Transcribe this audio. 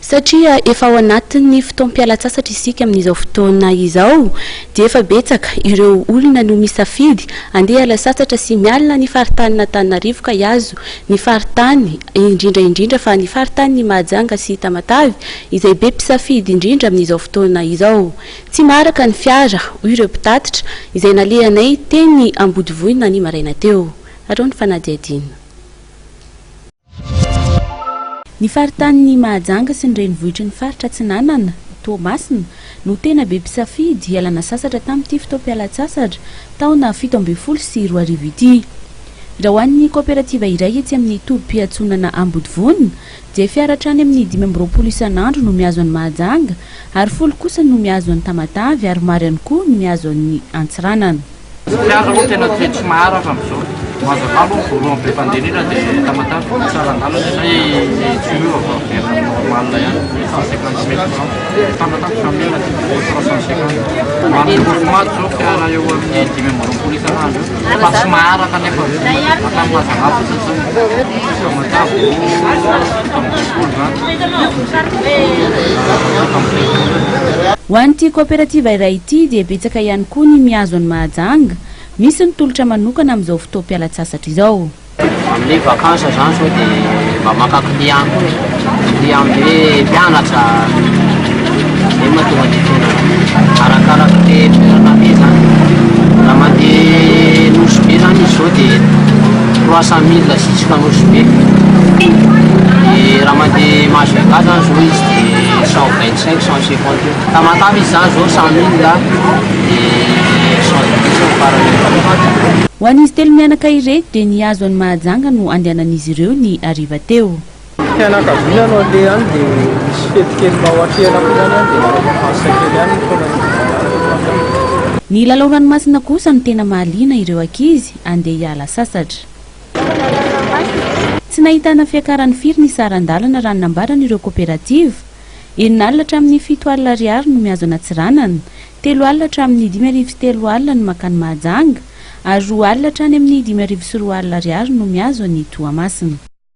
Satria efa ao anatin'ny fotoam-pialan-tsasatra isika amin'izao fotoana izao dia efa betsaka ireo olona no misafidy andeha hiala sasatra sy miala ny faritanin'Antananarivo ka hihazo ny faritany indrindra indrindra fa ny faritanin'i Mahajanga sy Tamatave izay be mpisafidy indrindra amin'izao fotoana izao. Tsy maharaka ny fiara, hoy ireo mpitatitra izay nalehanay teny Ambodivohina ny maraina teo. Arao ny fanadihadiana. Ny faritanin'i Mahajanga sy ny renivohitry ny faritra Atsinanana, Toamasina, no tena be mpisafidy hialana sasatra tamin'ity fotoam-pialan-tsasatra taona 2017 ity. Raha ho an'ny kaoperativa iray etsy amin'ny tobim-piantsonana Ambodivona dia fiara hatrany amin'ny 25 isan'andro no mihazo an'i Mahajanga ary folo kosa no mihazo an'i Tamatave ary maro ihany koa ny mihazo an'i Antsiranana. Fiara aloha tena tsy tsy maharaka amin'izao. Mazava aloha ny voalohany be mpandeha indrindra dia Tamatave. Saran-dalana izay tsy miova fa very normal ihany, 150 mille francs. Tamatave 100 mille dia 350. Any Ambohimato izao fiara eo amin'ny 25 isan'andro eo. Fa tsy maharaka nefa avy eo. Hatrany Mazava fotsiny izao. Tamatave 27 izany. 37. Ho an'ity kaoperativa iray ity dia betsaka ihany koa ny mihazo an'i Mahajanga, misy ny tolotra manokana amin'izao fotoam-pialan-tsasatra izao. Amin'ny vacances zany sao dia mba maka client koa e, client be mpianatra zay mahatonga ny fiainana, arakaraka le toerana aleha zany, raha mandeha Nosy Be zany izy zao dia 300 mille jusqu'à Nosy Be, dia raha mandeha Majunga zany zao izy dia 125, 150 eo. Tamatave izy zany zao 100 mille dia 110 ny farany ambony. Ho an'izy telo mianaka ireto dia nihazo an'i Mahajanga no andehanan'izy ireo ny hariva teo. Fianakaviana no andeha any dia misy fety kely mba ho atrehina koa zany any dia mba vacances kely ihany ny fotoana any. Ny lalao ranomasina kosa no tena mahaliana ireo ankizy andeha hiala sasatra. Tsy nahitana fiakarany firy ny saran-dalana raha ny nambaran'ireo koperativa. 60 hatramin'ny 70 ariary no mihazo an'Antsiranana, 30 hatramin'ny 3500 no mankany Mahajanga ary 20 hatrany amin'ny 2500 ariary no mihazo an'i Toamasina.